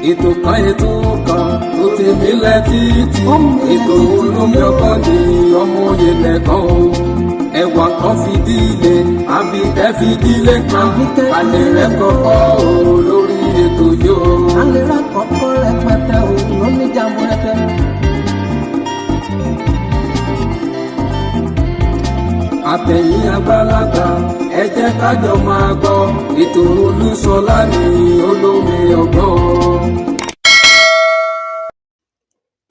Ètò kan, ètò kan tó ti mílẹ̀ títì. Ètò Olómi Ọgbọ́n ní ọmọ òye lẹ́kàn o. Ẹwà kan fìdílé àbíkẹ́ fìdílé kan alẹ́ rẹ̀ kọ́kọ́ o lórí ètò yìí o. Alẹ́ rà kọ́kọ́ rẹpẹtẹ o lóní jàmbúrẹ́tẹ́. Àtẹ̀yìn àgbàlagbà, ẹ jẹ́ ká jọ máa gbọ́ ètò Olúṣọlá ní Olómi Ọgbọ́n.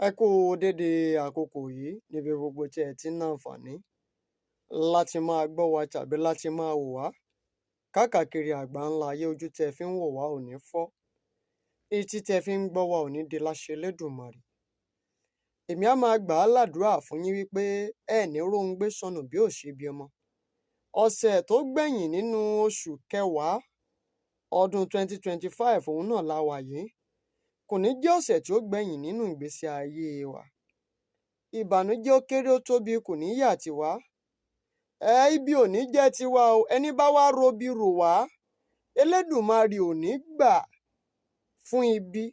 Ẹ kú dédé àkókò yìí níbi gbogbo tí ẹ ti ń láǹfààní láti máa gbọ́ wa tàbí láti máa wò wá káàkiri àgbáńlá ayé. Ojú tí ẹ fi ń wò wá ò ní fọ́, etí tí ẹ fi ń gbọ́ wa ò ní di láṣẹ Elédùmarè. Èmi á máa gbà á ládùúrà fún yín wípé ẹ ní róhun gbé sọnù bí ò ṣe bí ọmọ. Ọ̀sẹ̀ tó gbẹ̀yìn nínú oṣù kẹwàá ọdún 2025 òun náà la wà yìí. Kò ní jẹ́ ọ̀sẹ̀ tí ó gbẹ̀yìn nínú ìgbésí ayé wa. Ìbànújẹ́ ó kéré ó tóbi kò ní yà tì wá. Ẹ ibi ò ní jẹ́ tiwa o. Ẹni bá wá robi rò wá, Elédùmarè ò ní gbà fún ibi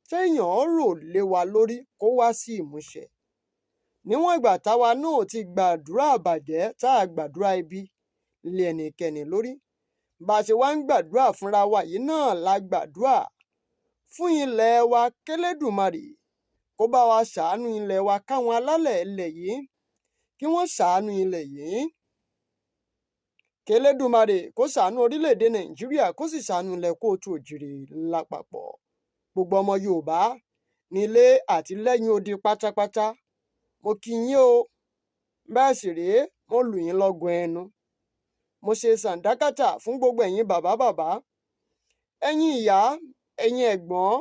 téèyàn rò lé wa lórí kó wá sí ìmúṣẹ. Níwọ̀n ìgbà táwa náà ò ti gbàdúrà bàjẹ́, tá a gbàdúrà ibi lé ẹnikẹ́ni lórí, bá a ṣe wá ń gbàdúrà fúnra wa yìí náà la gbàdúrà fún ilẹ̀ wa, k'Elédùmarè kó bá wa ṣàánú ilẹ̀ wa, káwọn alálẹ̀ ilẹ̀ yìí kí wọ́n ṣàánú ilẹ̀ yìí, k'Elédùmarè kó ṣàánú orílẹ̀-èdè Nàìjíríà, kó sì ṣàánú ilẹ̀ kóòtù òjìrì lápapọ̀. Gbogbo ọmọ Yorùbá nílé àti lẹ́yìn odi pátápátá, mo kí yín o. Bẹ́ẹ̀ sì rèé, mo lù yín lọ́gọ ẹnu. Mo ṣe sàǹdákátà fún gbogbo ẹ̀yin bàbá bàbá, ẹ̀yin ìyá, ẹ̀yin ẹ̀gbọ́n,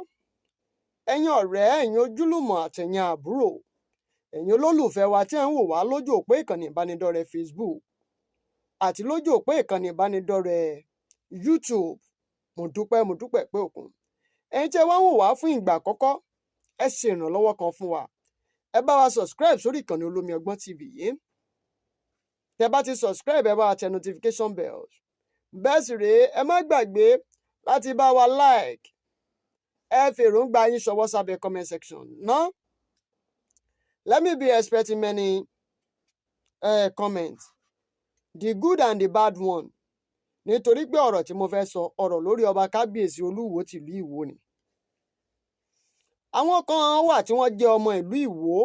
ẹ̀yin ọ̀rẹ́, ẹ̀yin ojúlùmọ̀ àtẹ̀yin àbúrò, ẹ̀yin olólùfẹ́ wa tí ẹ̀ ń wò wá lójú òpó ìkànnì ìbánidọ́rẹ̀ẹ́ Facebook àti lójú òpó ìkànnì ìbánidọ́rẹ̀ẹ́ YouTube. Mo dúpẹ́, mo dúpẹ́ pé òkun. Ẹ̀yin tí ẹ wá ń wò wá fún ìgbà àkọ́kọ́, ẹ ṣe ìrànlọ́wọ́ kan fún wa. Ẹ bá wa subscribe sórí ìkànnì Olómi Ọgbọ́n TV yìí. Tẹ bá ti subscribe, ẹ bá wa tẹ notification bell. Bẹ́ẹ̀ sì rèé, ẹ má gbàgbé láti bá wa like. Ẹ fèròǹgbà yín ṣọwọ́ sábẹ́ comment section ná. Let me be expecting many comments, the good and the bad one, nítorí pé ọ̀rọ̀ tí mo fẹ́ sọ, ọ̀rọ̀ lórí ọba kábíyèsí Olúwo tìlú Ìwó ni. Àwọn kan wà tí wọ́n jẹ́ ọmọ ìlú Ìwó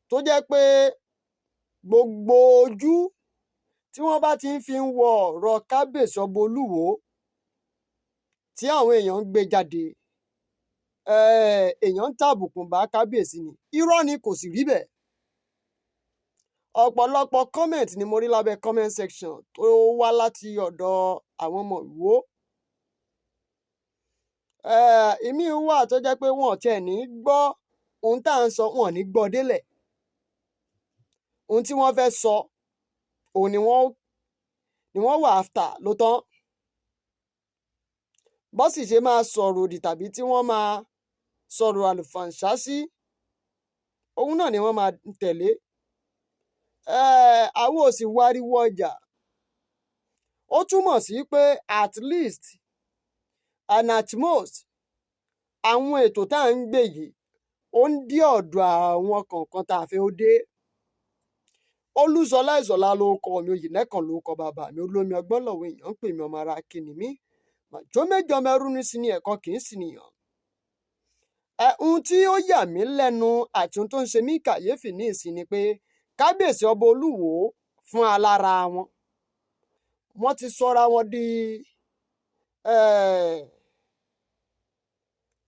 tó jẹ́ pé gbogbo ojú tí wọ́n bá ti ń fi ń wọ ọ̀rọ̀ kábíyèsí ọba Olúwo tí àwọn èèyàn ń gbé jáde, èèyàn ń tàbùkù bá kábíyèsí ni. Irọ́ ni, kò sì rí bẹ́ẹ̀. Ọ̀pọ̀lọpọ̀ comment ni mo rí lábẹ́ comment section tó wá láti ọ̀dọ̀ àwọn ọmọ Ìwó. Ìmíì wà tó jẹ́ pé wọn ò tiẹ̀ ní gbọ́ ohun tá à ń sọ, wọn ò ní gbọ́ délẹ̀. Ohun tí wọ́n fẹ́ sọ òun ni wọ́n wà after ló tán. Bó sì ṣe máa sọ̀rọ̀ òdì tàbí tí wọ́n máa sọ̀rọ̀ àlùfàǹṣá sí, òun náà ni wọ́n máa tẹ̀lé. Àwọn ò sì wáriwo ọjà. Ó túmọ̀ sí pé at least and at most, àwọn ètò tá à ń gbé yìí, ó ń dé ọ̀dọ̀ àwọn kọ̀ọ̀kan tá a fẹ́ ó dé. Olúṣọlá Ìṣọ̀lá ló kọ mi, Oyènẹ́kàn ló kọ bàbá mi. Olómi Ọgbọ́n lọ̀wọ́ èèyàn ń pè mí. Ọmọ ara kìnì mí màjọ méjọ mẹrú ní sí ní ẹ̀kọ́ kì í sì nìyàn. Ẹ ohun tí ó yà mí lẹ́nu àti ohun tó ń ṣe mí kàyéfì ní ìsìn ni pé kábíyèsí ọba Olúwo fún alára wọn, wọ́n ti sọra wọn di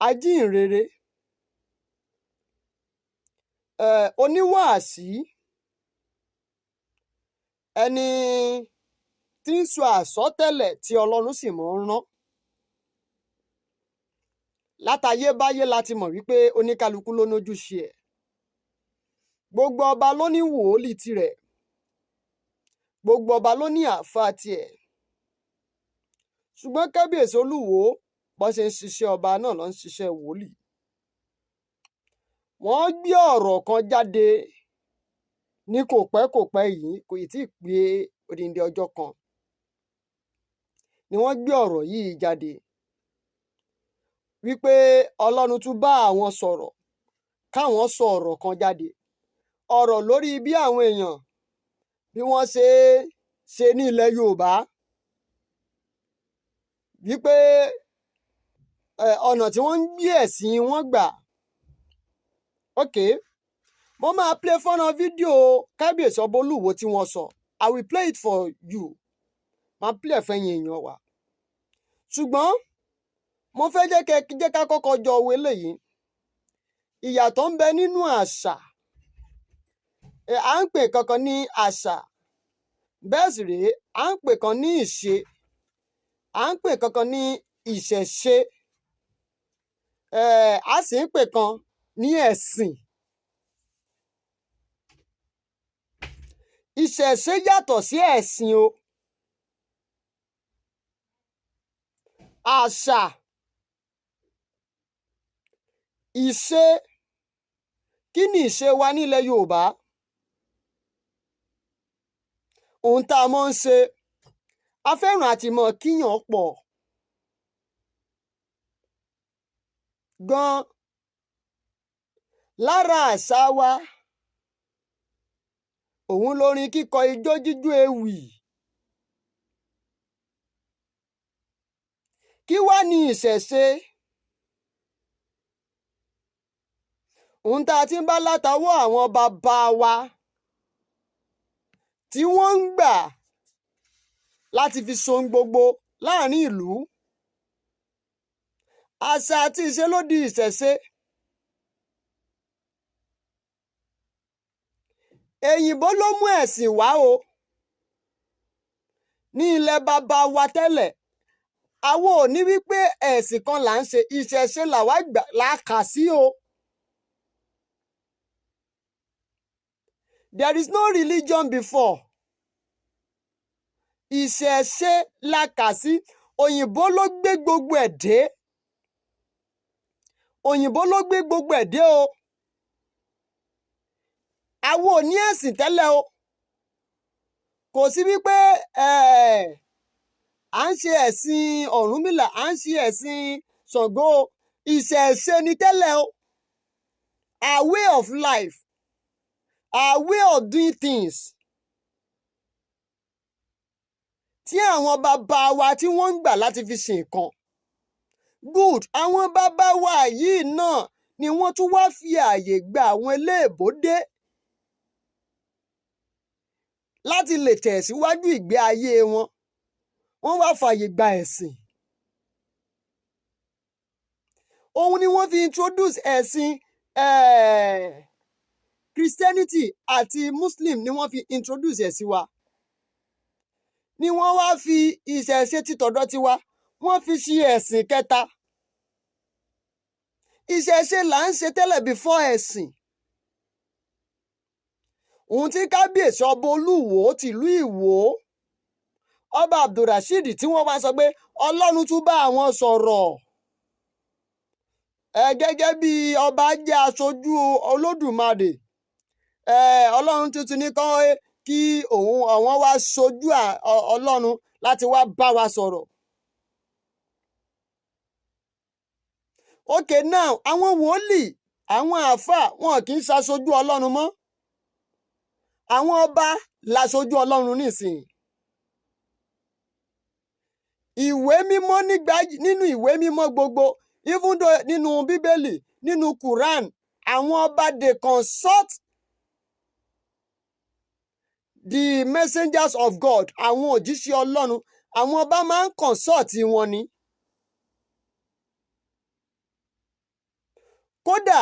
ajíhìnrere, oníwàásí, ẹni tí ń sọ àsọtẹ́lẹ̀ tí Ọlọ́run sì mọ̀ ń rán. Látayébáyé la ti mọ̀ wípé oníkálukú ló nójúṣe ẹ̀. Gbogbo ọba ló ní wòólì tirẹ̀, gbogbo ọba ló ní àáfàá tiẹ̀. Ṣùgbọ́n kábíyèsí Olúwo, bó ṣe ń ṣiṣẹ́ ọba náà ló ń ṣiṣẹ́ wòlíì. Wọ́n gbé ọ̀rọ̀ kan jáde ní kò pẹ́ kò pẹ́ yìí, kò tí ì pé odindi ọjọ́ kan ni wọ́n gbé ọ̀rọ̀ yìí jáde. Wípé Ọlọ́run tún bá àwọn sọ̀rọ̀, káwọn sọ ọ̀rọ̀ kan jáde, ọ̀rọ̀ lórí bí àwọn èèyàn bí wọ́n ṣe ṣe ní ilẹ̀ Yorùbá, wípé ọ̀nà tí wọ́n ń gbé ẹ̀sìn wọn gbà. Ok, mo máa play fọ́nrán fídíò Kábíyèsí Ọba Olúwo tí wọ́n sọ. I will play it for you. Máa play ẹ̀ fẹ́yin èèyàn wa, ṣùgbọ́n mo fẹ́ jẹ́ ká kọ́kọ́ jọ wo eléyìí. Ìyàtọ̀ ń bẹ nínú àṣà. À ń pè kankan ní àṣà, bẹ́ẹ̀ sì rèé, à ń pè kan ní ìṣe, à ń pè kankan ní ìṣẹ̀ṣe, a sì ń pè kan ní ẹ̀sìn. Ìṣẹ̀ṣe yàtọ̀ sí ẹ̀sìn o. Àṣà, ìṣe, kí ni ìṣe wa nílẹ̀ Yorùbá? Ohun tá a mọ̀ ń ṣe, a fẹ́ràn àti mọ̀ kíyàn pọ̀ gan. Lára àṣà wa, òun lorin kíkọ, ijó jíjó, ewì. Kí wá ní ìṣẹ̀ṣe? Ohun tá a ti ń bá látọwọ́ àwọn bàbá wa tí wọ́n ń gbà láti fi sohun gbogbo láàrin ìlú. Àṣà àti ìṣe ló di ìṣẹ̀ṣe. Èyìnbó ló mú ẹ̀sìn wá o. Ní ilẹ̀ bàbá wa tẹ́lẹ̀, àwọn ò ní wípé ẹ̀sìn kan là ń ṣe, ìṣẹ̀ṣe làwa gbà là kà sí o. There is no religion before. Ìṣẹ̀ṣe la kà sí. Òyìnbó ló gbé gbogbo ẹ̀ dé. Òyìnbó ló gbé gbogbo ẹ̀ dé o. Àwọn ò ní ẹ̀sìn tẹ́lẹ̀ o. Kò sí wípé à ń ṣe ẹ̀sìn Ọ̀rúnmìlà, à ń ṣe ẹ̀sìn Ṣàngó o. Ìṣẹ̀ṣe ni tẹ́lẹ̀ o. Our way of life, our way of doing things tí àwọn bàbá wa tí wọ́n ń gbà láti fi ṣe nǹkan. Good. Àwọn bàbá wa yìí náà ni wọ́n tún wá fi ààyè gba àwọn eléèbó dé láti lè tẹ̀síwájú ìgbé ayé wọn. Wọ́n wá fààyè gba ẹ̀sìn. Òun ni wọ́n fi introduce ẹ̀sìn Christianity àti Muslim ni wọ́n fi introduce ẹ̀ sí wa. Ni wọ́n wá fi ìṣẹ̀ṣe títọ̀dọ̀ tiwa, wọ́n fi ṣe ẹ̀sìn kẹta. Ìṣẹ̀ṣe là ń ṣe tẹ́lẹ̀ before ẹ̀sìn. Ohun tí Kábíyèsí Ọba Olúwo tìlú Ìwó, Ọba Abdulrasheed, tí wọ́n wá sọ pé Ọlọ́run tún bá àwọn sọ̀rọ̀ ẹ gẹ́gẹ́ bí ọba jẹ́ aṣojú Olódùmarè, ẹ Ọlọ́run tuntun ní kán kí òun àwọn wá ṣojú Ọlọ́run láti wá bá wa sọ̀rọ̀. Okay, now, àwọn wòlíì, àwọn àáfàá, wọn kì í ṣaṣojú Ọlọ́run mọ́. Àwọn ọba láṣojú Ọlọ́run nísìnyí. Ìwé mímọ́ nígbà nínú ìwé mímọ́ gbogbo, even though nínú Bíbélì, nínú Quran, àwọn ọba, they consult the messengers of God, àwọn òjíṣẹ́ Ọlọ́run. Àwọn ọba máa ń consult wọn ni. Kódà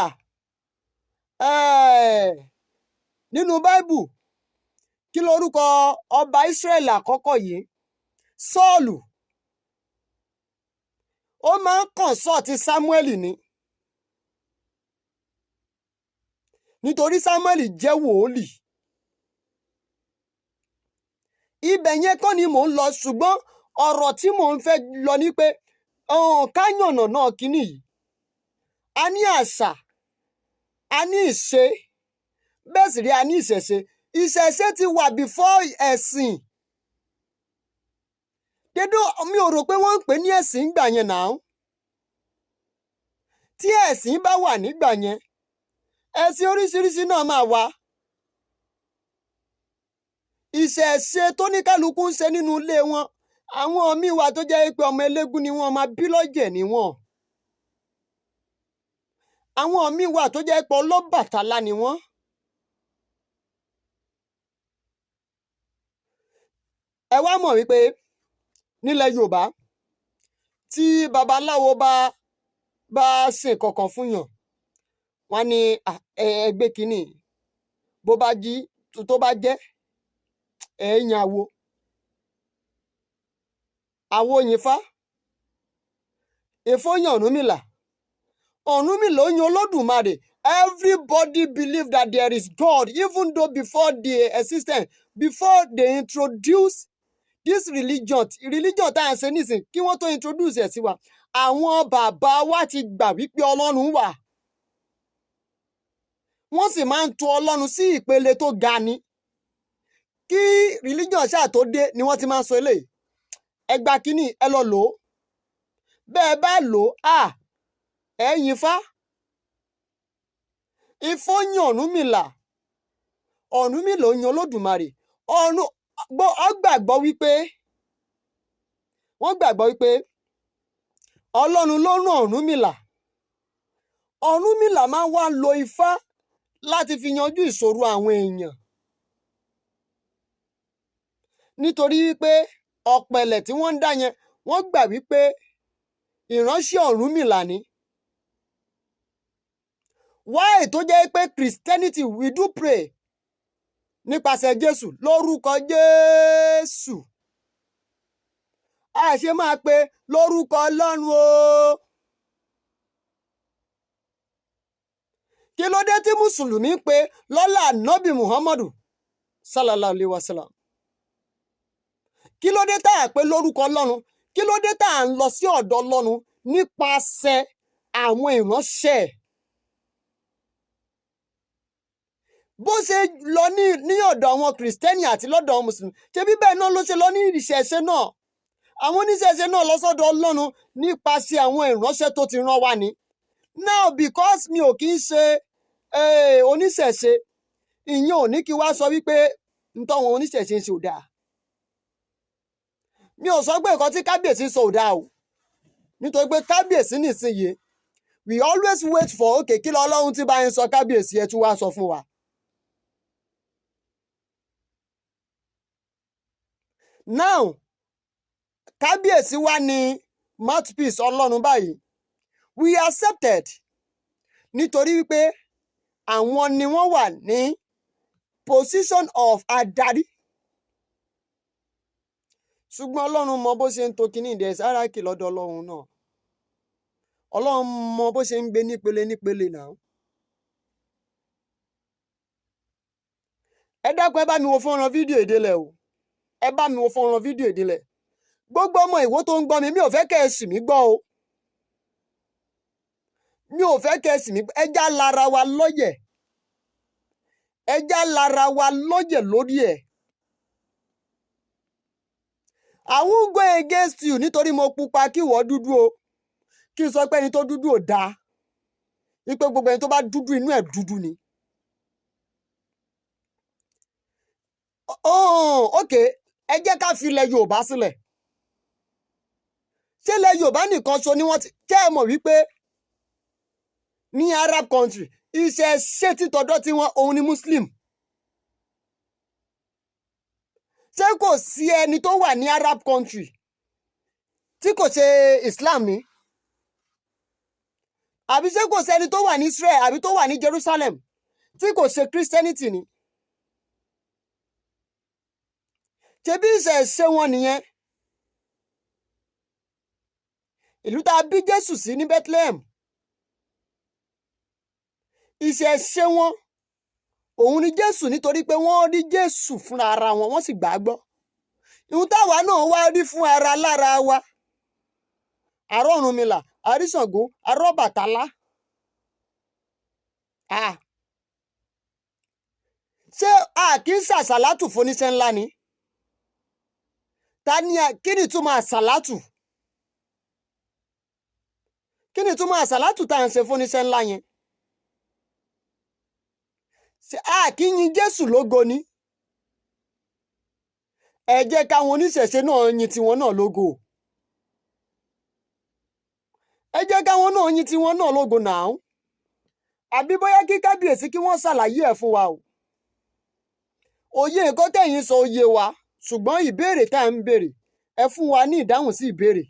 nínú Báíbù, kí lorúkọ ọba Israẹli àkọ́kọ́ yìí? Sọ́ọ̀lù. Ó máa ń consult Sámúẹ́lì ni, nítorí Sámúẹ́lì jẹ́ wòólì. Ibẹ̀ yẹn kọ́ ni mò ń lọ, ṣùgbọ́n ọ̀rọ̀ tí mò ń fẹ́ lọ ni pé ká yànnà náà kínní yìí. A ní àṣà, a ní ìṣe, bẹ́ẹ̀ sì rí, a ní ìṣẹ̀ṣe. Ìṣẹ̀ṣe ti wà before ẹ̀sìn dédó. Mi ò rò pé wọ́n ń pè ní ẹ̀sìn ńgbà yẹn náà. Tí ẹ̀sìn bá wà nígbà yẹn, ẹ̀sìn oríṣiríṣi náà máa wà. Ìṣẹ̀ṣe tó ní kálukú ń ṣe nínú ilé wọn, àwọn míì wà tó jẹ́ pé ọmọ eléégún ni wọ́n máa bí lọ́jẹ̀ ni wọ́n. Àwọn míì wà tó jẹ́ pé ọlọ́bàtálá ni wọ́n. Ẹ wá mọ̀ wípé nílẹ̀ Yorùbá, tí babaláwo bá ṣe kankan fún yàn, wọ́n ní, "Ah, ẹ gbé kínní, bó bá jí tó bá jẹ́ ẹ yan awo àwo yìnfá ìfọyín Ọ̀rúnmìlà, Ọ̀rúnmìlà ó yan Olódùmarè." Everybody believe that there is God, even though before the existence, before they introduce this religion tá à ń ṣe nísìn, kí wọ́n tó introduce ẹ̀ sí wa, àwọn bàbá wa ti gbà wípé Ọlọ́run wà. Wọ́n sì máa ń tò Ọlọ́run sí ìpele tó ga ni. Kí religion ṣáà tó dé ni wọ́n ti máa ń sọ eléyìí: "Ẹ gba kínní, ẹ lọ lò ó. Bẹ́ẹ̀ bá lò ó, à ẹ yin Ifá." Ifá yan Ọ̀rúnmìlà, Ọ̀rúnmìlà ó yan Olódùmarè. Ọ̀run gbọ́ ọ gbàgbọ́ wípé, wọ́n gbàgbọ́ wípé Ọlọ́run ló rán Ọ̀rúnmìlà. Ọ̀rúnmìlà máa ń wá lo Ifá láti fi yanjú ìṣòro àwọn èèyàn, nítorí wípé ọ̀pẹ̀lẹ̀ tí wọ́n ń dá yẹn, wọ́n gbà wípé ìránṣẹ́ Ọ̀rúnmìlà ni. Why tó jẹ́ pé Christianity, we do pray nípasẹ̀ Jésù, lórúkọ Jésù, a ṣe máa pe lórúkọ Ọlọ́run o? Kí ló dé tí Mùsùlùmí ń pe lọ́lá Nọ́bì Muhammadu sallallahu alayhi wa sallam? Kí ló dé tá a pé lórúkọ Ọlọ́run? Kí ló dé tá a ń lọ sí ọ̀dọ̀ Ọlọ́run nípasẹ̀ àwọn ìránṣẹ́ ẹ̀? Bó ṣe lọ ní ọ̀dọ̀ àwọn Kìrìsìtẹ́nì àti lọ́dọ̀ àwọn Mùsùlùmí, ṣebí bẹ́ẹ̀ náà ló ṣe lọ ní ìṣẹ̀ṣe náà. Àwọn oníṣẹ̀ṣe náà lọ sọ́dọ̀ Ọlọ́run nípasẹ̀ àwọn ìránṣẹ́ tó ti rán wa ni. Now, because mi ò kí ń ṣe oníṣẹ̀ṣe, ìyẹn ò ní kí wá sọ wípé ntọ́wọn oníṣẹ̀ṣe ń ṣe ò dáa. Mi ò sọ pé nǹkan tí kábíyèsí sọ ò dáa o, nítorí pé kábíyèsí nísìnyìí, we always wait for, okay, kí lọ Ọlọ́run tí bá ń sọ, kábíyèsí, ẹ tún wá sọ fún wa. Now, kábíyèsí wa ní mouthpiece Ọlọ́run báyìí. We accepted, nítorí wípé àwọn ni wọ́n wà ní position of adarí. Ṣùgbọ́n Ọlọ́run mọ bó ṣe ń to kíní ìdẹ̀ sáráàkì lọ́dọ̀ Ọlọ́run náà. Ọlọ́run mọ bó ṣe ń gbé nípele nípele náà. Ẹ dákun, ẹ bá mi wo fọ́nrán fídíò ìdílẹ̀ o. Ẹ bá mi wo fọ́nrán fídíò ìdílẹ̀. Gbogbo ọmọ Ìwó tó ń gbọ́ mi, mi ò fẹ́ kẹ́ ẹ sì mí gbọ́ o. Mi ò fẹ́ kẹ́ ẹ sì mí gbọ́. Ẹ já lára wa lọ́yẹ̀. Ẹ já lára wa lọ́yẹ̀ lórí ẹ̀. I won't go against you nítorí mo pupa kí ìwọ dúdú o. Kí n sọ pé ẹni tó dúdú ò dáa. Wípé gbogbo ẹni tó bá dúdú, inú ẹ̀ dúdú ni. Oh, okay, ẹ jẹ́ ká fi ilẹ̀ Yorùbá sílẹ̀. Ṣé ilẹ̀ Yorùbá nìkan ṣo ni wọ́n ti jẹ́? Ẹ mọ̀ wípé ní Arab country, iṣẹ́ ṣé títọ́dọ́ tí wọ́n òun ni Muslim. Ṣé kò sí ẹni tó wà ní Arab country tí kò ṣe Islam ni? Àbí ṣé kò sí ẹni tó wà ní Israel àbí tó wà ní Jerusalem tí kò ṣe Christianity ni? Ṣebí ìṣẹ̀ṣe wọn nìyẹn. Ìlú tá a bí Jésù sí ní Bethlehem, ìṣẹ̀ṣe wọn òun ni Jésù, nítorí pé wọ́n rí Jésù fúnra ara wọn, wọ́n sì gbà á gbọ́. Ìhun táwa náà wá rí fún ara lára wa, àrọ́ Ọ̀rúnmìlà, àrí Ṣàngó, àrọ́ Ọbàtálá. Ah. Ṣé a kì í ṣàṣàlátù fóníṣẹ́ ńlá ni? Ta ni kí ni ìtumọ̀ àṣàlátù? Kí ni Ni ìtumọ̀ àsàlátù tá à ń ṣe fún oníṣẹ́ ńlá yẹn? Ṣé a kì í yin Jésù lógo ni? Ẹ jẹ́ káwọn oníṣẹ̀ṣe náà yin tiwọn náà lógo. Ẹ jẹ́ káwọn náà yin tiwọn náà lógo náà. Àbí bóyá kí kábíyèsí kí wọ́n ṣàlàyé ẹ̀ fún wa o. Òye nǹkan tẹ̀yin sọ òye wa, ṣùgbọ́n ìbéèrè tá à ń béèrè, ẹ fún wa ní ìdáhùn sí ìbéèrè.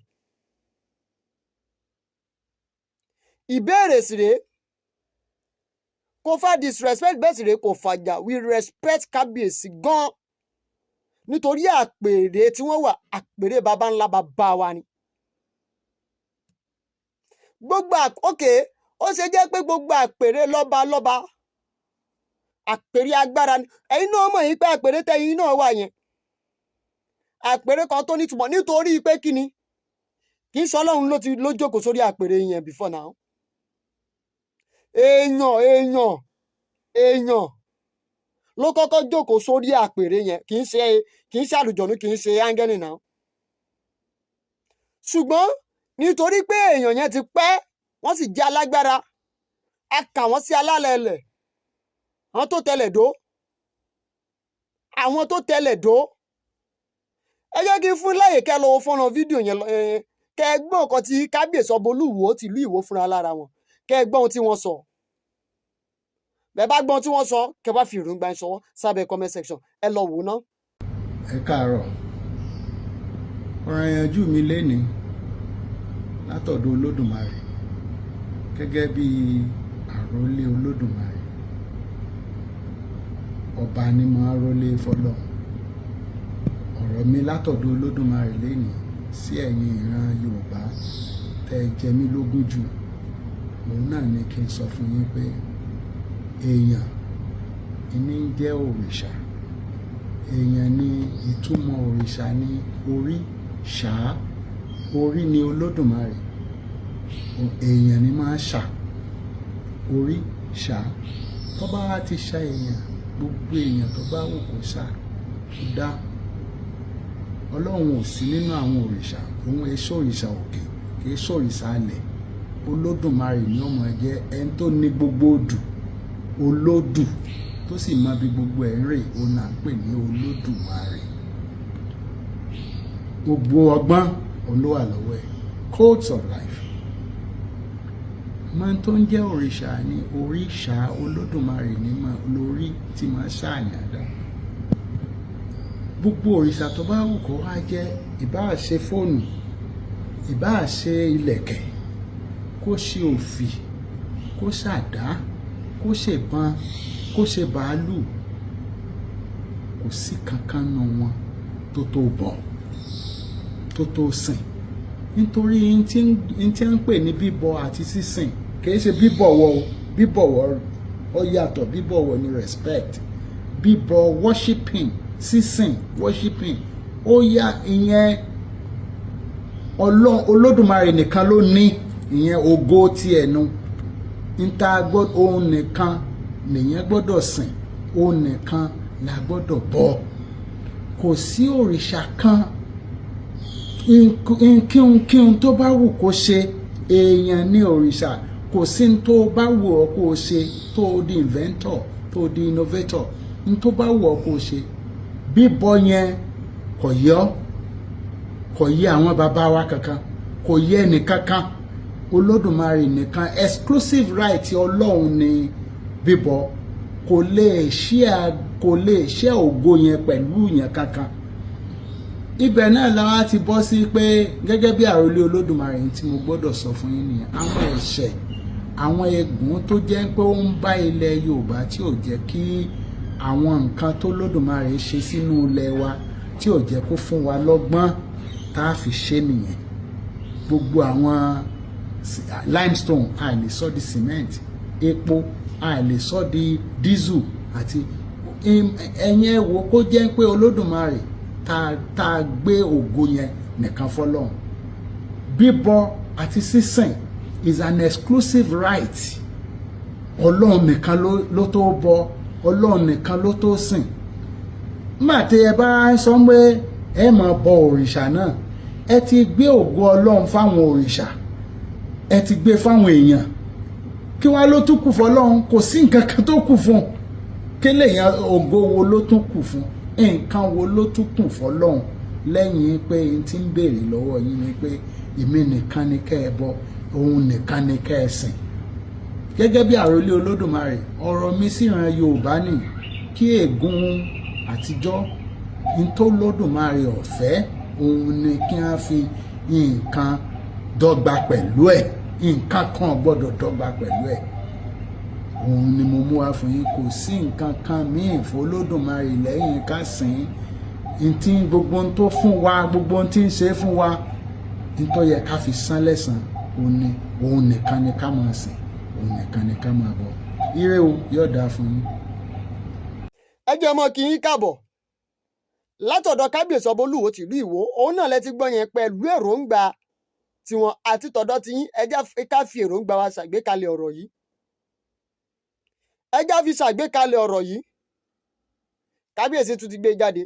Ìbéèrè sì rèé, kò fa disrespect, bẹ́ẹ̀ sì rèé kò fàjà. We respect kábíyèsí gan, nítorí àpèrè tí wọ́n wà, àpèrè baba ńlá bàbá wa ni. Gbogbo ok, ó ṣe jẹ́ pé gbogbo àpèrè lọ́ba lọ́ba, àpèrè agbára ni. Ẹ̀yin náà mọ̀ yín pé àpèrè tẹ̀yin náà wà yẹn, àpèrè kan tó nítumọ̀, nítorí pé kí ni? Kì í ṣe Ọlọ́run ló ti ló jókòó sórí àpèrè yẹn before now. Èèyàn ló kọ́kọ́ jókòó sórí àpèrè yẹn. Kì í ṣe àlùjọ̀nú, kì í ṣe áńgẹ́lì náà. Ṣùgbọ́n nítorí pé èèyàn yẹn ti pẹ́, wọ́n sì jẹ́ alágbára, a kà wọ́n sí alálẹ̀ ilẹ̀, àwọn tó tẹlẹ̀ dó, àwọn tó tẹlẹ̀ dó. Ẹ jẹ́ kí n fún láyè kẹ́ lọ wo fọ́nrán fídíò yẹn kẹ́ ẹ gbọ́ nǹkan tí kábíyèsí ọba Olúwo tìlú Ìwó fúnra lára wọn, kẹ́ ẹ gbọ́ ohun tí wọ́n sọ. Bẹ́ẹ̀ bá gbọ́ ohun tí wọ́n sọ, kẹ́ bá fi èròǹgbà yín ṣọwọ́ sábẹ́ comment section. Ẹ lọ wò ó ná. Ẹ káàárọ̀. Ọ̀rọ̀ ìyànjú mi lénìí látọ̀dọ̀ Olódùmarè, gẹ́gẹ́ bí àrólé Olódùmarè, ọba ni máa rólé fọlọ́run. Ọ̀rọ̀ mi látọ̀dọ̀ Olódùmarè lénìí sí ẹ̀yin ìran Yorùbá tẹ́ ẹ jẹ mí lógún jù, òun náà ni kí n sọ fún yín pé èèyàn ìní ń jẹ́ òrìṣà. Èèyàn ní ìtumọ̀ òrìṣà ní orí ṣá. Orí ni Olódùmarè, èèyàn ni máa ṣà orí ṣá. Tó bá wá ti ṣá èèyàn, gbogbo èèyàn tó bá wù kó ṣá, ó dá. Ọlọ́run ò sí nínú àwọn òrìṣà. Òun èso òrìṣà òkè, kì í ṣòrìṣà alẹ̀. Olódùmarè ni ó máa jẹ́ ẹni tó ní gbogbo odù, olódù tó sì mọ bí gbogbo ẹ̀ ń rè, òun là ń pè ní Olódùmarè. Gbogbo ọgbọ́n òun ló wà lọ́wọ́ ẹ̀, codes of life. Máa tó ń jẹ́ òrìṣà ní oríṣà, Olódùmarè ní máa lórí tí máa ṣàyàn dá. Gbogbo òrìṣà tó bá wù kó wá jẹ́, ìbáà ṣe fóònù, ìbáà ṣe ìlẹ̀kẹ̀, kó ṣe òfì, kó ṣàdá, kó ṣèbọn, kó ṣe bàálù, kò sí kankan nù wọn tó tó bọ̀, tó tó sìn, nítorí n tí ń pè ní bíbọ àti sísìn kì í ṣe bíbọ̀wọ̀ o. Bíbọ̀wọ̀ ó yàtọ̀. Bíbọ̀wọ̀ ní respect, bíbọ worshiping, sísìn worshiping ó yá. Ìyẹn Ọlọ́run Olódùmarè nìkan ló ní ìyẹn, ògo ti ẹnu níta gbọ́. Òun nìkan nìyẹn gbọ́dọ̀ sìn, òun nìkan la gbọ́dọ̀ bọ. Kò sí òrìṣà kan, kíhunkíhun tó bá wù kó ṣe, èèyàn ní òrìṣà. Kò sí ní tó bá wù ọ́ kó o ṣe, tó o di inventor, tó o di innovator, ní tó bá wù ọ́ kó o ṣe, bíbọ yẹn kò yọ, kò yẹ àwọn bàbá wa kankan, kò yẹ ẹnìkankan. Olódùmarè nìkan, exclusive right Ọlọ́run ni bíbọ. Kò lè ṣe ògo yẹn pẹ̀lú yẹn kankan. Ibẹ̀ náà la wá ti bọ́ sí pé gẹ́gẹ́ bí àròlé Olódùmarè tí mo gbọ́dọ̀ sọ fún yín nìyẹn, àwọn ẹ̀ṣẹ̀, àwọn ègún tó jẹ́ pé ó ń bá ilẹ̀ Yorùbá, tí ò jẹ́ kí àwọn nǹkan tó Lódùmarè ṣe sínú ilẹ̀ wa, tí ò jẹ́ kó fún wa lọ́gbọ́n tá a fi ṣe nìyẹn. Gbogbo àwọn limestone, a lè sọ di cement, epo, a lè sọ di diesel. Àti ẹ̀yin ẹ̀ wò, kó jẹ́ pé Olódùmarè tá a gbé ògo yẹn nìkan fọlọ́run. Bíbọ àti sísìn is an exclusive right. Ọlọ́run nìkan ló tó bọ, Ọlọ́run nìkan ló tó sìn. Nígbà tí ẹ bá sọ pé ẹ máa bọ òrìṣà náà, ẹ ti gbé ògo Ọlọ́run fáwọn òrìṣà. Ẹ ti gbé fáwọn èèyàn, kí wá ló tún kù fọlọ́run? Kò sí nǹkan kan tó kù fún kélé yẹn. Ògo wo ló tún kù fún? Nǹkan wo ló tún kù fọlọ́run lẹ́yìn pé n ti ń béèrè lọ́wọ́ yín ni pé èmi nìkan ni kẹ́ ẹ bọ, òun nìkan ni kẹ́ ẹ sìn? Gẹ́gẹ́ bí àròlé Olódùmarè, ọ̀rọ̀ mi sì ran Yorùbá nì kí ègún àtijọ́ n tó lódùmarè ọ̀fẹ́ òun ni kí wọ́n fi nǹkan dọ́gba pẹ̀lú ẹ̀. Nǹkan kan gbọ́dọ̀ dọ́gba pẹ̀lú ẹ̀. Òun ni mo mú wá fún yín. Kò sí nǹkan kan míì f'Olódùmarè lẹ́yìn ká sìn ín. Ntí gbogbo ohun tó fún wa, gbogbo ohun tí ń ṣe fún wa, ntọ́ yẹ ká fi san lẹ́san, òun ni òun nìkan ni ká máa sìn, òun nìkan ni ká máa bọ̀. Ire o, yóò dáa fún yín. Ẹ jẹ́ ọmọ kí yín káàbọ̀ látọ̀dọ̀ kábíyèsí ọba Olúwo tìlú Ìwó. Òun náà lẹ ti gbọ́ yẹn pẹ̀lú èròǹgbà tiwọn àti tọ̀dọ̀ tiyín. Ẹ jẹ́ ká fi èròǹgbà wa ṣàgbékalẹ̀ ọ̀rọ̀ yìí. Ẹ jẹ́ fi ṣàgbékalẹ̀ ọ̀rọ̀ yìí. Kábíyèsí tún ti gbé jáde,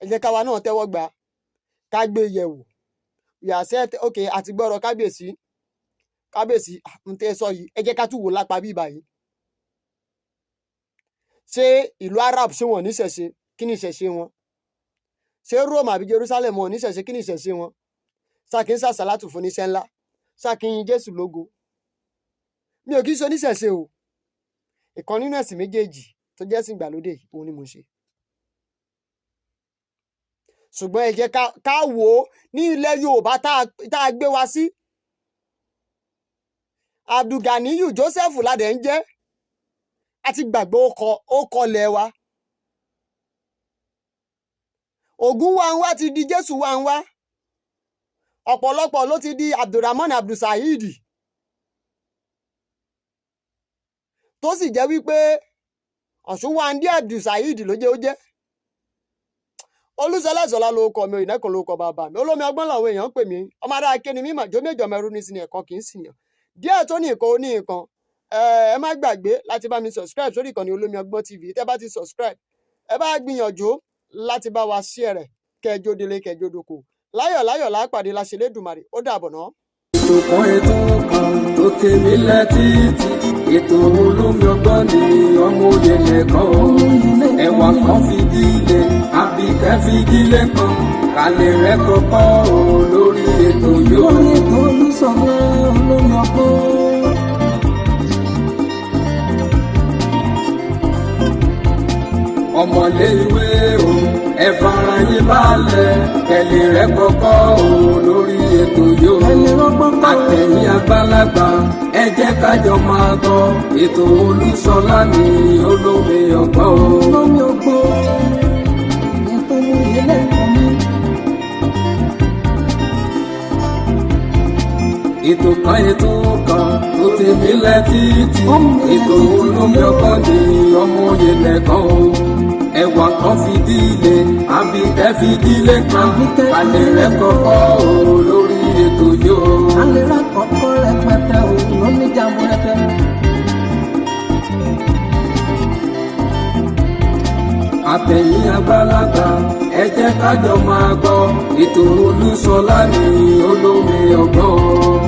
ẹ jẹ́ káwa náà tẹ́wọ́ gbà á, ká gbé yẹ̀wò yàsẹ́. Ok, àti gbọ́rọ̀ kábíyèsí. Kábíyèsí ń tẹ́ sọ yìí, ẹ jẹ́ ká tún wò lápá bí báyìí. Ṣé ìlú Arab, ṣé wọn níṣẹ̀ṣe? Kí ni ìṣẹ̀ṣe wọn? Ṣé Rome àbí Jerusalem, wọn níṣẹ̀ṣe? Kí ni ìṣẹ̀ṣe wọn? Ṣáà kì ń ṣàṣàlátù fún oníṣẹ́ ńlá, ṣáà kì ń yin Jésù lógo. Mi ò kí ń ṣe oníṣẹ̀ṣe o. Ìkan nínú ẹ̀sìn méjèèjì tó jẹ́ ẹ̀sìn ìgbàlódé yìí, òun ni mò ń ṣe. Ṣùgbọ́n ẹ jẹ́ ká wò ó ní ilẹ̀ Yorùbá tá a gbé wa sí. Abdulganiyu Joseph ládẹ̀ ń jẹ́ àti gbàgbé ó kọlẹ̀ wa. Ògún wa ń wá ti di Jésù wa ń wá. Ọ̀pọ̀lọpọ̀ ló ti di Abdulrahman Abdulsaheed, tó sì jẹ́ wípé Ọ̀ṣunwándé Abdulsaheed ló jẹ́ ó jẹ́. Olúṣọlá Ìṣọ̀lá ló kọ mi, ìnẹ́kùn ló kọ bàbá mi. Olómi ọgbọ́n làwọn èèyàn ń pè mí. Ọmọ adá akéni mímọ̀ jó méjọ mẹ́rú ní sinmi ẹ̀kọ́ kì í sìyàn díẹ̀ tó ní nǹkan ó ní nǹkan. Ẹ má gbàgbé láti bá mi subscribe sórí ìkànnì Olómi Ọgbọ́n TV. Tẹ́ bá ti subscribe, ẹ bá gbìyànjú láti bá wa share rẹ̀, kẹjọ délé, kẹjọ dóko. Láyọ̀ láyọ̀ lápàdé láṣẹ Lédùmarè. Ó dàbọ̀ náà. Ètò kan, ètò kan tó tèmi lẹ́tìtì, ètò Olómi ọgbọ́n ni. Ọmọ òye nìkan o, ẹwà kan fìdílé, Àbíkẹ́ fìdílé kan kálẹ̀ rẹ̀ kọ́kọ́ o lórí ètò yóò. Lórí ètò Olúṣọlá Olómi Ọgbọ́n. Ọmọlé ìwé o, ẹ fara yín balẹ̀, kẹ́lẹ́ rẹ̀ kọ́kọ́ o lórí ètò yóò. Ẹni rọ́gbọ́n kọ́. Àtẹ̀yìn àgbàlagbà, ẹ jẹ́ kájọ máa gbọ́ ètò Olúṣọlá ní Olómi ọgbọ́n o. Olómi Ọgbọ́n ètò mú ilé ẹ̀kọ́ mi. Ètò kan, ètò kan tó ti mílẹ̀ títì, ètò Olómi ọgbọ́n ní. Ọmọ òye lẹ́kọ̀ọ́ o, ẹwà kan fìdílé, Àbíkẹ́ fìdílé kan balẹ̀ rẹ̀ kọ́kọ́ o lórí ètò yóò. Alẹ́ rà kọ́kọ́ rẹpẹtẹ o lóní jamburẹtẹ. Àtẹ̀yìn àgbàlagbà, ẹ jẹ́ kájọ máa gbọ́ ètò Olúṣọlá ní Olómi ọgbọ́n.